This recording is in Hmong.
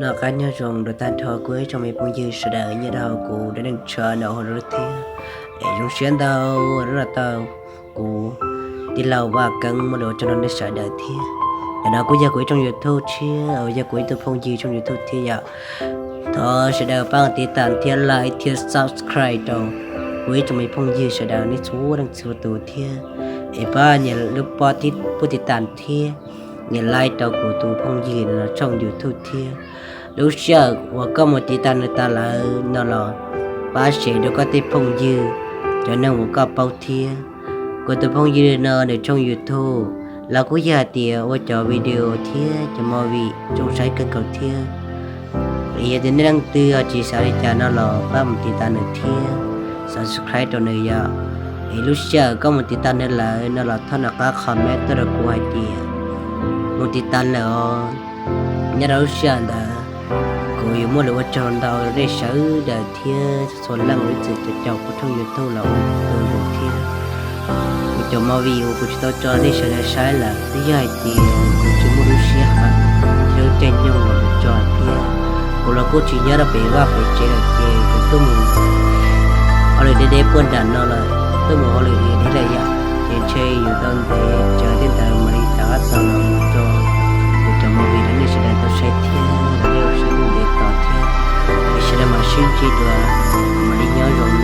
Noj qab nyob zoo rau tag nrho kuv ib tsoom me phooj ywg sawv daws nyob rau hauv kuv dab neeg tsho no hauv lub thiab. Es zoo siab ntau, no tau kuv tij laug Vaj Keeb muaj dua tso rau nej sawv daws thiab. Ntawm no kuj yog kuv ib tsoom YouTube tshiab uas yog kuv ib tug phooj ywg tsoom YouTube thiab yom. Thov sawv daws pab tiv tam thiab like thiab subscribe rau kuv ib tsoom me phooj ywg sawv daws nej txhua leej txhua tus thiab. Es pab nias lub pob tib pub tiv tam thiab nias like rau kuv tus phooj ywg no tsoom YouTube thiab. Lub sij hawm uas koj mus tiv tam nws tas lawm no los pab share rau koj tej phooj ywg, cov neeg uas koj paub thiab. Kuv tus phooj ywg no nws tsoom YouTube los kuj yog hais tias ua cov video thiab cov movie zoo saib kawg nkaus thiab. Es yog tias nej leej twg ho tsis xav li cas no los pab mus tiv tam nws thiab, subscribe rau nws yom. Es lub sij hawm koj mus tiv tam nws lawm no los thov nov qab comment tuaj rau kuv hais tias mus tiv tam lawm os. Nyob rau lub sij hawm ntawd kuv yuav muaj lus ua tsaug ntau rau nej sawv daws thiab txhua leej ib txwm caum kuv tsoom YouTube los ua tus ntawd thiab. Kuv cov movie uas kuv tsis tau tso nej sawv daws saib lawm twb yog hais tias kuv tsis muaj lub sij hawm thiab lub caij nyoog los mus tso thiab. Kuv los kuj tsis nyob rau pem vaj pem tsev lawm ces kuv tuaj mus hauj lwm deb deb puag nram no lawm, tuaj mus hauj lwm deb deb lawm yom. Ces ntshe yuav tau ntev tsawv thiab ntawd mam li rov qab txog los mus tso kuv cov movie rau nej sawv daws tau saib thiab rau nej ua saib ntev tos thiab. Es sawv daws mam sib ntsib dua, mam li nyob zoo.